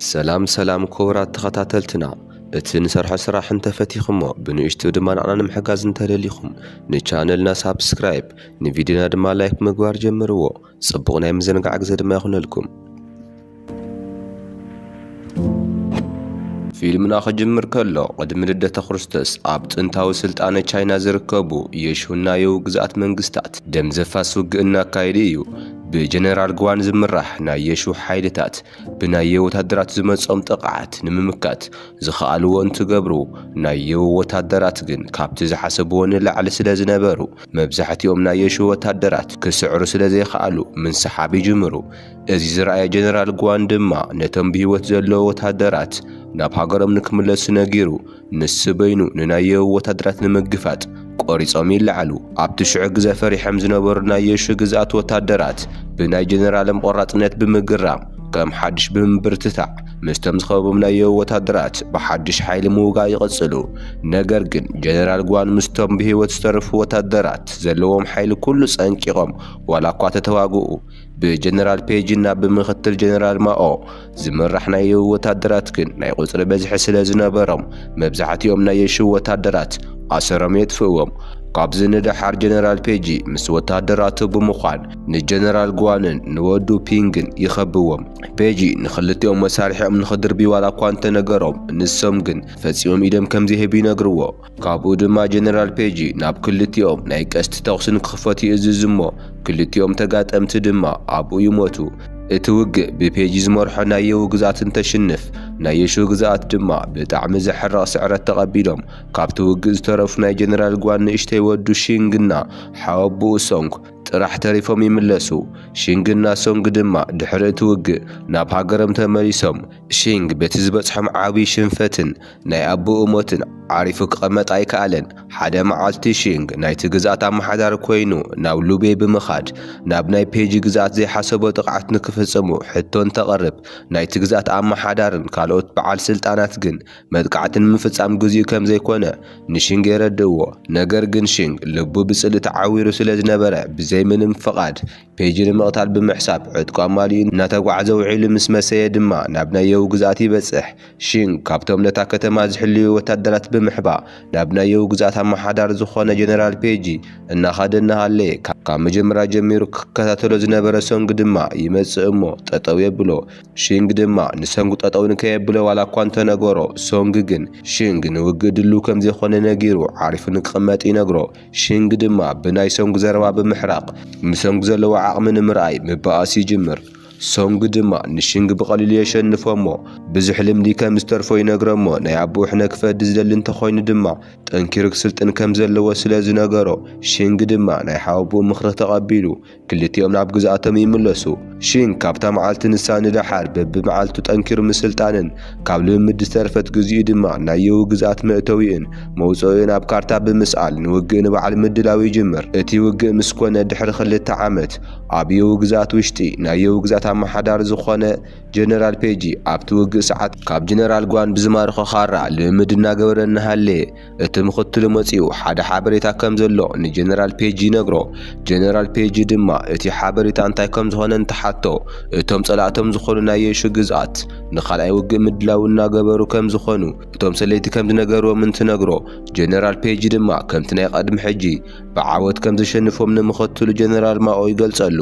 ሰላም ሰላም ክቡራት ተኸታተልትና፣ እቲ ንሰርሖ ስራሕ እንተፈቲኹሞ ብንእሽቱ ድማ ንዓና ንምሕጋዝ እንተደሊኹም ንቻነልና ሳብስክራይብ ንቪድዮና ድማ ላይክ ምግባር ጀምርዎ። ጽቡቕ ናይ ምዝንጋዕ ግዜ ድማ ይኹነልኩም። ፊልምና ክጅምር ከሎ ቅድሚ ልደተ ክርስቶስ ኣብ ጥንታዊ ስልጣነ ቻይና ዝርከቡ የሹና የው ግዝኣት መንግስታት ደም ዘፋስ ውግእ እናካየዱ እዩ። ብጀነራል ግዋን ዝምራሕ ናይ የሹ ሓይልታት ብናየ ወታደራት ዝመጾም ጥቕዓት ንምምካት ዝኸኣልዎ እንትገብሩ፣ ናይ የው ወታደራት ግን ካብቲ ዝሓሰብዎ ንላዕሊ ስለ ዝነበሩ፣ መብዛሕትኦም ናይ የሹ ወታደራት ክስዕሩ ስለ ዘይኸኣሉ ምንስሓብ ይጅምሩ። እዚ ዝረኣየ ጀነራል ግዋን ድማ ነቶም ብህይወት ዘለዉ ወታደራት ናብ ሃገሮም ንክምለሱ ነጊሩ፣ ንሱ በይኑ ንናይ የው ወታደራት ንምግፋጥ ቆሪጾም ይለዓሉ። ኣብቲ ሽዑ ግዘ ፈሪሖም ዝነበሩ ናይ የሹ ግዝኣት ወታደራት ብናይ ጀነራሎም ቆራጽነት ብምግራም፣ ከም ሓድሽ ብምብርትታዕ ምስቶም ዝኸበቦም ናይ የው ወታደራት ብሓድሽ ሓይሊ ምውጋእ ይቕጽሉ። ነገር ግን ጀነራል ግዋን ምስቶም ብህይወት ዝተረፉ ወታደራት ዘለዎም ሓይሊ ኩሉ ጸንቂቖም፣ ዋላ እኳ ተተዋግኡ፣ ብጀነራል ፔጅ እና ብምክትል ጀነራል ማኦ ዝምራሕ ናይ የው ወታደራት ግን ናይ ቁጽሪ በዝሒ ስለ ዝነበሮም፣ መብዛሕትኦም ናይ የሹ ወታደራት ኣሰሮም የጥፍእዎም። ካብዚ ንደሓር ጀነራል ፔጂ ምስ ወታደራቱ ብምዃን ንጀነራል ግዋንን ንወዱ ፒንግን ይኸብዎም። ፔጂ ንክልቲኦም መሳርሒኦም ንክድርቢ ዋላ እኳ እንተነገሮም፣ ንሶም ግን ፈጺሞም ኢዶም ከም ዘይህቡ ይነግርዎ። ካብኡ ድማ ጀነራል ፔጂ ናብ ክልቲኦም ናይ ቀስቲ ተኹሲ ንክኽፈቱ ይእዝዝ እሞ፣ ክልቲኦም ተጋጠምቲ ድማ ኣብኡ ይሞቱ። እቲ ውግእ ብፔጂ ዝመርሖ ናይ የው ግዝኣት እንተሽንፍ፣ ናይ የሹ ግዝኣት ድማ ብጣዕሚ ዘሕርቕ ስዕረት ተቐቢሎም፣ ካብቲ ውግእ ዝተረፉ ናይ ጀነራል ግዋን ንእሽተይ ወዱ ሺንግና ሓወቦኡ ሶንግ ጥራሕ ተሪፎም ይምለሱ። ሺንግና ሶንግ ድማ ድሕሪ እቲ ውግእ ናብ ሃገሮም ተመሊሶም። ሺንግ በቲ ዝበጽሖም ዓቢ ሽንፈትን ናይ ኣቦኡ ሞትን ዓሪፉ ክቐመጥ ኣይከኣለን። ሓደ መዓልቲ ሺንግ ናይቲ ግዝኣት ኣመሓዳሪ ኮይኑ ናብ ሉቤ ብምኻድ፣ ናብ ናይ ፔጂ ግዝኣት ዘይሓሰቦ ጥቕዓት ንክፍጽሙ ሕቶ እንተቕርብ፣ ናይቲ ግዝኣት ኣመሓዳርን ካልኦት በዓል ስልጣናት ግን መጥቃዕቲ ንምፍጻም ግዜኡ ከም ዘይኮነ ንሺንግ የረድእዎ። ነገር ግን ሺንግ ልቡ ብጽልኢ ተዓዊሩ ስለ ዝነበረ፣ ብዘይ ምንም ፍቓድ ፔጂ ንምቕታል ብምሕሳብ ዕጥቁ ኣማሊኡ እናተጓዕዘ ውዒሉ ምስ መሰየ ድማ ናብ ናይ የው ግዝኣት ይበጽሕ። ሺንግ ካብቶም ነታ ከተማ ዝሕልዩ ወታደራት ብምሕባ ናብ ናይ የው ግዝኣት ኣመሓዳሪ ዝኾነ ጀነራል ፔጂ እናኸደ እናሃለየ፣ ካብ መጀመርያ ጀሚሩ ክከታተሎ ዝነበረ ሶንግ ድማ ይመጽእ እሞ ጠጠው የብሎ። ሺንግ ድማ ንሶንግ ጠጠው ንከየብሎ ዋላ እኳ እንተነገሮ፣ ሶንግ ግን ሺንግ ንውግእ ድልው ከም ዘይኮነ ነጊሩ ዓሪፉ ንክቕመጥ ይነግሮ። ሺንግ ድማ ብናይ ሶንግ ዘረባ ብምሕራቕ ንሶንግ ዘለዎ ዓቕሚ ንምርኣይ ምባኣስ ይጅምር። ሶንግ ድማ ንሺንግ ብቐሊሉ የሸንፎ እሞ፣ ብዙሕ ልምዲ ከም ዝተርፎ ይነግሮ እሞ፣ ናይ ኣቦኡ ሕነ ክፈዲ ዝደሊ እንተኾይኑ ድማ ጠንኪሩ ክስልጥን ከም ዘለዎ ስለ ዝነገሮ፣ ሺንግ ድማ ናይ ሓወቦኡ ምኽሪ ተቐቢሉ ክልቲኦም ናብ ግዝኣቶም ይምለሱ። ሺንግ ካብታ መዓልቲ ንሳ ንደሓር በብመዓልቱ ጠንኪሩ ምስልጣንን ካብ ልምምድ ዝተረፈት ግዜኡ ድማ ናይ የው ግዝኣት መእተዊኡን መውፅኢኡን ኣብ ካርታ ብምስኣል ንውግእ ንባዕሉ ምድላው ይጅምር። እቲ ውግእ ምስ ኮነ ድሕሪ ክልተ ዓመት ኣብ የው ግዝኣት ውሽጢ ናይ የው ግዝኣት ኣመሓዳሪ ዝኾነ ጀነራል ፔጂ ኣብቲ ውግእ ሰዓት ካብ ጀነራል ጓን ብዝማርኾ ካራ ልምምድ እናገበረ እናሃለየ እቲ ምኽትሉ መጺኡ ሓደ ሓበሬታ ከም ዘሎ ንጀነራል ፔጂ ይነግሮ። ጀነራል ፔጂ ድማ እቲ ሓበሬታ እንታይ ከም ዝኾነ እንትሓቶ፣ እቶም ጸላእቶም ዝኾኑ ናይ የሹ ግዝኣት ንኻልኣይ ውግእ ምድላው እናገበሩ ከም ዝኾኑ እቶም ሰለይቲ ከም ዝነገርዎም እንትነግሮ፣ ጀነራል ፔጂ ድማ ከምቲ ናይ ቀድሚ ሕጂ ብዓወት ከም ዘሸንፎም ንምኽትሉ ጀነራል ማኦ ይገልጸሉ።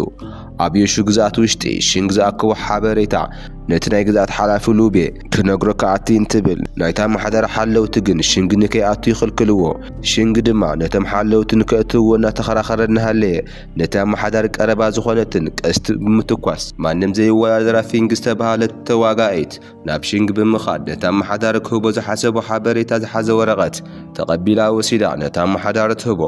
ኣብ የሹ ግዝኣት ውሽጢ ሺንግ ዝኣከቦ ሓበሬታ ነቲ ናይ ግዝኣት ሓላፊ ሉቤ ክነግሮ ክኣቲ እንትብል፣ ናይታ ኣመሓዳሪ ሓለውቲ ግን ሺንግ ንከይኣቱ ይኽልክልዎ። ሺንግ ድማ ነቶም ሓለውቲ ንከእትውዎ እናተኸራኸረ እናሃለየ፣ ነቲ ኣመሓዳሪ ቀረባ ዝኾነትን ቀስቲ ብምትኳስ፣ ማንም ዘይወዳደራ ፊንግ ዝተባህለት ተዋጋኢት ናብ ሺንግ ብምኻድ ነቲ ኣመሓዳሪ ክህቦ ዝሓሰቦ ሓበሬታ ዝሓዘ ወረቐት ተቐቢላ ወሲዳ ነቲ ኣመሓዳሪ ትህቦ።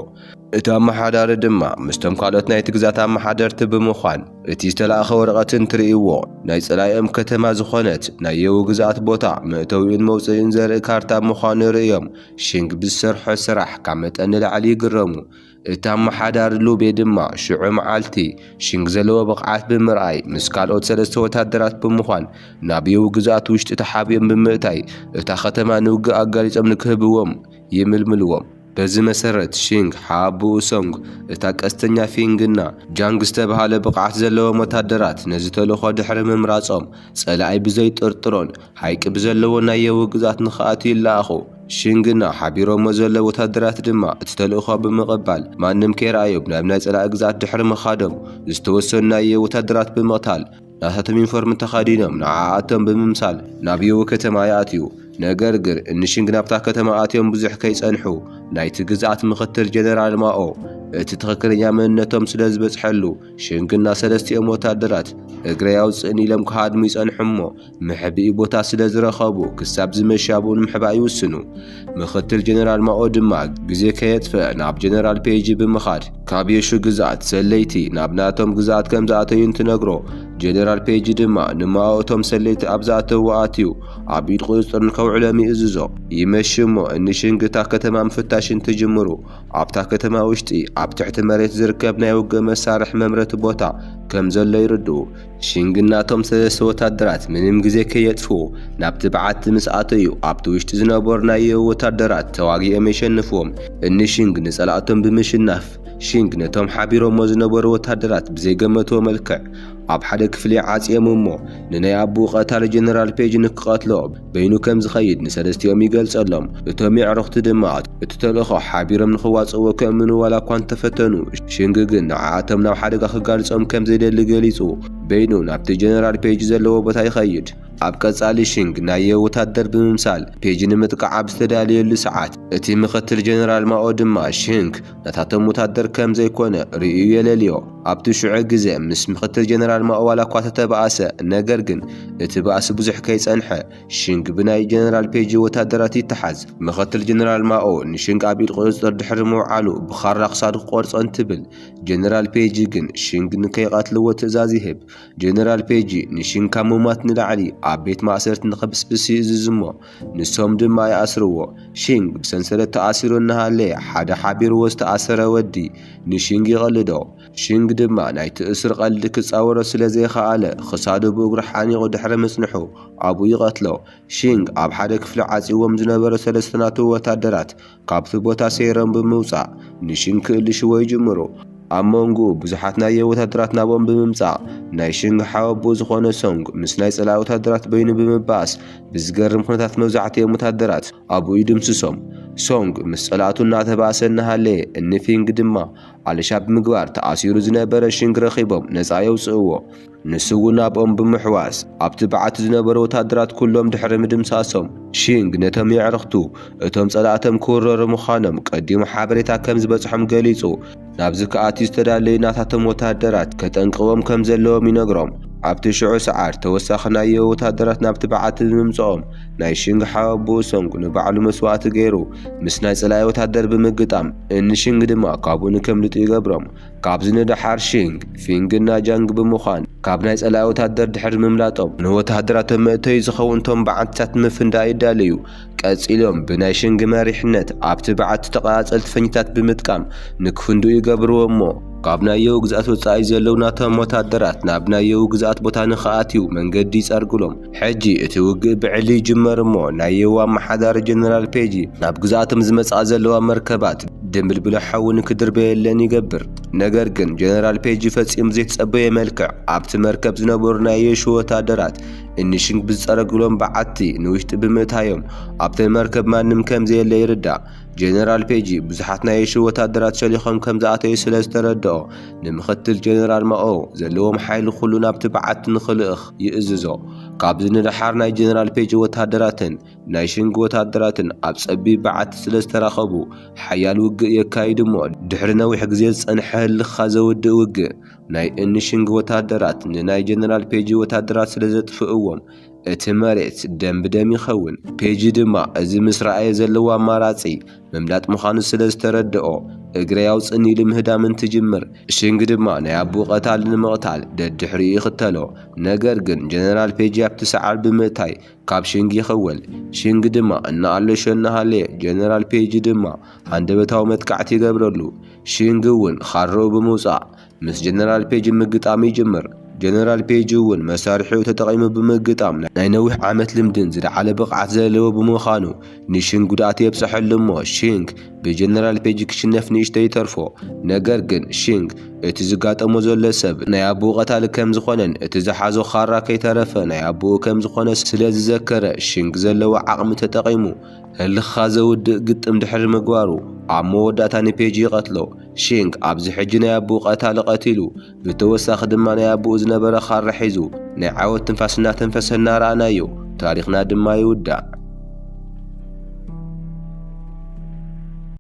እቲ ኣመሓዳሪ ድማ ምስቶም ካልኦት ናይቲ ግዛት ኣመሓደርቲ ብምዃን እቲ ዝተላእኸ ወረቐት እንትርእይዎ፣ ናይ ጸላኢኦም ከተማ ዝኾነት ናይ የው ግዝኣት ቦታ መእተዊኡን መውጽኢኡን ዘርኢ ካርታ ምዃኑ ርእዮም፣ ሺንግ ብዝሰርሖ ስራሕ ካብ መጠን ንላዕሊ ይግረሙ። እቲ ኣመሓዳሪ ሉቤ ድማ ሽዑ መዓልቲ ሺንግ ዘለዎ ብቕዓት ብምርኣይ ምስ ካልኦት ሰለስተ ወታደራት ብምዃን ናብ የው ግዝኣት ውሽጢ ተሓቢኦም ብምእታይ እታ ከተማ ንውግእ ኣጋሊጾም ንክህብዎም ይምልምልዎም። በዚ መሰረት ሽንግ ሓቡኡ ሶንግ እታ ቀስተኛ ፊንግና ጃንግ ዝተባህለ ብቕዓት ዘለዎም ወታደራት ነዚ ተልእኾ ድሕሪ ምምራጾም ጸላኢ ብዘይጥርጥሮን ሓይቂ ብዘለዎ ናይ የው ግዛት ንኽኣቱ ይለኣኹ። ሽንግና ሓቢሮሞ ዘለዉ ወታደራት ድማ እቲ ተልእኾ ብምቕባል ማንም ከይረኣዮም ናብ ናይ ጸላኢ ግዛት ድሕሪ ምኻዶም ዝተወሰኑ ናይ የው ወታደራት ብምቕታል ናታቶም ዩኒፎርም ተኸዲኖም ንዓኣቶም ብምምሳል ናብ የው ከተማ ይኣትዩ። ነገር ግን እንሽንግ ናብታ ከተማ ኣትዮም ብዙሕ ከይጸንሑ ናይቲ ግዝኣት ምኽትል ጀነራል ማኦ እቲ ትኽክለኛ መንነቶም ስለ ዝበጽሐሉ ሽንግና ሰለስቲኦም ወታደራት እግረይ ኣውፅእን ኢሎም ክሃድሙ ይጸንሑ እሞ መሕብኢ ቦታ ስለ ዝረኸቡ ክሳብ ዝመሻቡ ንምሕባእ ይውስኑ። ምኽትል ጀነራል ማኦ ድማ ግዜ ከየጥፍእ ናብ ጀነራል ፔጂ ብምኻድ ካብ የሹ ግዝኣት ሰለይቲ ናብ ናቶም ግዝኣት ከም ዝኣተዩ እንትነግሮ ጀነራል ፔጂ ድማ ንማኦ እቶም ሰለይቲ ኣብ ዝኣተዉ ኣትዩ ኣብ ኢድ ቁፅፅር ንከውዕሎም ይእዝዞ። ይመሽ እሞ እንሽንግ እታ ከተማ ምፍታሽ እንትጅምሩ ኣብታ ከተማ ውሽጢ ኣብ ትሕቲ መሬት ዝርከብ ናይ ውግእ መሳርሒ መምረቲ ቦታ ከም ዘሎ ይርድኡ። ሽንግ እናቶም ሰለስተ ወታደራት ምንም ግዜ ከየጥፍኡ ናብቲ በዓቲ ምስ ኣተዩ ኣብቲ ውሽጢ ዝነበሩ ናይ የው ወታደራት ተዋጊኦም የሸንፍዎም። እኒ ሽንግ ንጸላእቶም ብምሽናፍ ሽንግ ነቶም ሓቢሮሞ ዝነበሩ ወታደራት ብዘይገመትዎ መልክዕ ኣብ ሓደ ክፍሊ ዓጽዮም እሞ ንናይ ኣቦኡ ቀታሊ ጀነራል ፔጅ ንክቐትሎ በይኑ ከም ዝኸይድ ንሰለስቲኦም ይገልጸሎም። እቶም የዕሩኽቲ ድማ እቲ ተልእኾ ሓቢሮም ንኽዋጽእዎ ከእምኑ ዋላ እኳ እንተፈተኑ ሽንግ ግን ንዓኣቶም ናብ ሓደጋ ክጋልጾም ከም ዘይደሊ ገሊጹ በይኑ ናብቲ ጀነራል ፔጅ ዘለዎ ቦታ ይኸይድ። ኣብ ቀጻሊ ሽንግ ናይ የው ወታደር ብምምሳል ፔጅ ንምጥቃዕ ኣብ ዝተዳለየሉ ሰዓት እቲ ምኽትል ጀነራል ማኦ ድማ ሽንግ ናታቶም ወታደር ከም ዘይኮነ ርእዩ የለልዮ። ኣብቲ ሽዑ ግዜ ምስ ምኽትል ጀነራል ማኦ ዋላ እኳ ተተባኣሰ ነገር ግን እቲ ባእሲ ብዙሕ ከይጸንሐ ሽንግ ብናይ ጀነራል ፔጂ ወታደራት ይተሓዝ። ምኽትል ጀነራል ማኦ ንሽንግ ኣብ ኢድ ቁፅፅር ድሕሪ ምውዓሉ ብኻራ ክሳዱ ክቆርጾ እንትብል ጀነራል ፔጂ ግን ሽንግ ንከይቐትልዎ ትእዛዝ ይህብ። ጀነራል ፔጂ ንሽንግ ካብ ምሟት ንላዕሊ ኣብ ቤት ማእሰርቲ ንኸብስብስ ይእዝዝ እሞ ንሶም ድማ ይኣስርዎ። ሽንግ ብሰንሰለት ተኣሲሩ እናሃለየ ሓደ ሓቢርዎ ዝተኣሰረ ወዲ ንሽንግ ይቐልዶ። ሽንግ ድማ ናይቲ እሱር ቀልዲ ክጻወሮ ስለ ዘይኸኣለ ክሳዱ ብእግሩ ሓኒቑ ድሕሪ ምጽንሑ ኣብኡ ይቐትሎ። ሽንግ ኣብ ሓደ ክፍሊ ዓጺዎም ዝነበረ ሰለስተ ናቱ ወታደራት ካብቲ ቦታ ሰይሮም ብምውጻእ ንሽንግ ክእልሽዎ ይጅምሩ። ኣብ መንጎኡ ብዙሓት ናይ ወታደራት ናብኦም ብምምጻእ ናይ ሽንግ ሓወቦ ዝኾነ ሶንግ ምስ ናይ ጸላኢ ወታደራት በይኑ ብምባኣስ ብዝገርም ኩነታት መብዛሕትኦም ወታደራት ኣብኡ ይድምስሶም። ሶንግ ምስ ጸላእቱ እናተባእሰ እናሃለየ እኒ ፊንግ ድማ ኣልሻ ብምግባር ተኣሲሩ ዝነበረ ሽንግ ረኺቦም ነጻ የውጽእዎ። ንሱ እውን ናብኦም ብምሕዋስ ኣብቲ በዓቲ ዝነበሩ ወታደራት ኩሎም ድሕሪ ምድምሳሶም ሽንግ ነቶም የዕርኽቱ እቶም ጸላእቶም ክውረሩ ምዃኖም ቀዲሙ ሓበሬታ ከም ዝበጽሖም ገሊጹ ናብዚ ክኣትዩ ዝተዳለዩ ናታቶም ወታደራት ከጠንቅዎም ከም ዘለዎም ይነግሮም። ኣብቲ ሽዑ ሰዓት ተወሳኺ ናይ ወታደራት ናብቲ በዓቲ ብምምጽኦም ናይ ሽንግ ሓወቦኡ ሶንግ ንባዕሉ መስዋእቲ ገይሩ ምስ ናይ ጸላኢ ወታደር ብምግጣም እኒ ሽንግ ድማ ካብኡ ንከምልጡ ይገብሮም። ካብዚ ንደሓር ሽንግ፣ ፊንግና ጃንግ ብምዃን ካብ ናይ ጸላኢ ወታደር ድሕሪ ምምላጦም ንወታደራቶም መእተዊ ዝኸውን ቶም በዓትታት ንምፍንዳእ ይዳለዩ። ቀጺሎም ብናይ ሽንግ መሪሕነት ኣብቲ በዓቲ ተቐጻጸልቲ ፈንጅታት ብምጥቃም ንክፍንድኡ ይገብርዎ እሞ ካብ ናይ የው ግዝኣት ወጻኢ ዘለዉ ናቶም ወታደራት ናብ ናይ የው ግዝኣት ቦታ ንኽኣትዩ መንገዲ ይጸርግሎም። ሕጂ እቲ ውግእ ብዕሊ ይጅመር እሞ ናይ የው ኣመሓዳሪ ጀነራል ፔጂ ናብ ግዝኣቶም ዝመጻ ዘለዋ መርከባት ድምብልብሎ ሓዊ ንክድርበየለን ይገብር። ነገር ግን ጀነራል ፔጂ ፈጺሙ ዘይተጸበየ መልክዕ ኣብቲ መርከብ ዝነበሩ ናይ የሹ ወታደራት እንሽንግ ብዝጸረግሎም በዓቲ ንውሽጢ ብምእታዮም ኣብተን መርከብ ማንም ከም ዘየለ ይርዳእ። ጀነራል ፔጂ ብዙሓት ናይ የሹ ወታደራት ሸሊኾም ከም ዝኣተዩ ስለ ዝተረድኦ ንምኽትል ጀነራል ማኦ ዘለዎም ሓይሊ ኩሉ ናብቲ በዓቲ ንኽልእኽ ይእዝዞ። ካብዚ ንደሓር ናይ ጀነራል ፔጂ ወታደራትን ናይ ሽንግ ወታደራትን ኣብ ጸቢብ በዓቲ ስለ ዝተራኸቡ ሓያል ውግእ የካይድ እሞ ድሕሪ ነዊሕ ግዜ ዝጸንሐ ህልኻ ዘውድእ ውግእ ናይ እንሽንግ ወታደራት ንናይ ጀነራል ፔጂ ወታደራት ስለ ዘጥፍእዎም እቲ መሬት ደም ብደም ይኸውን። ፔጂ ድማ እዚ ምስ ረኣየ ዘለዎ ኣማራጺ ምምላጥ ምዃኑ ስለ ዝተረድኦ እግረይ ኣውጽእኒ ኢሉ ምህዳም እንትጅምር ሽንግ ድማ ናይ ኣቦኡ ቀታሊ ንምቕታል ደድሕሪኡ ይኽተሎ። ነገር ግን ጀነራል ፔጂ ኣብቲ ሰዓል ብምእታይ ካብ ሽንግ ይኽወል። ሽንግ ድማ እናኣለሾ እናሃለየ ጀነራል ፔጂ ድማ ሃንደበታዊ መጥቃዕቲ ይገብረሉ። ሽንግ እውን ኻሮኡ ብምውጻእ ምስ ጀነራል ፔጂ ምግጣም ይጅምር። ጀነራል ፔጅ እውን መሳርሒኡ ተጠቒሙ ብምግጣም ናይ ነዊሕ ዓመት ልምድን ዝለዓለ ብቕዓት ዘለዎ ብምዃኑ ንሽንግ ጉድኣት የብፅሐሉ እሞ ሽንግ ብጀነራል ፔጅ ክሽነፍ ንእሽተይ ይተርፎ። ነገር ግን ሽንግ እቲ ዝጋጠሞ ዘሎ ሰብ ናይ ኣቦኡ ቀታሊ ከም ዝኾነን እቲ ዝሓዞ ኻራ ከይተረፈ ናይ ኣቦኡ ከም ዝኾነ ስለ ዝዘከረ ሽንግ ዘለዎ ዓቕሚ ተጠቒሙ ህልኻ ዘውድእ ግጥም ድሕሪ ምግባሩ ኣብ መወዳእታ ንፔጅ ይቐትሎ። ሽንግ ኣብዚ ሕጂ ናይ ኣቦኡ ቀታሊ ቀቲሉ ብተወሳኺ ድማ ናይ ኣቦኡ ዝነበረ ኻራ ሒዙ ናይ ዓወት ትንፋስ እናተንፈሰ እናረኣናዮ ታሪኽና ድማ ይውዳእ።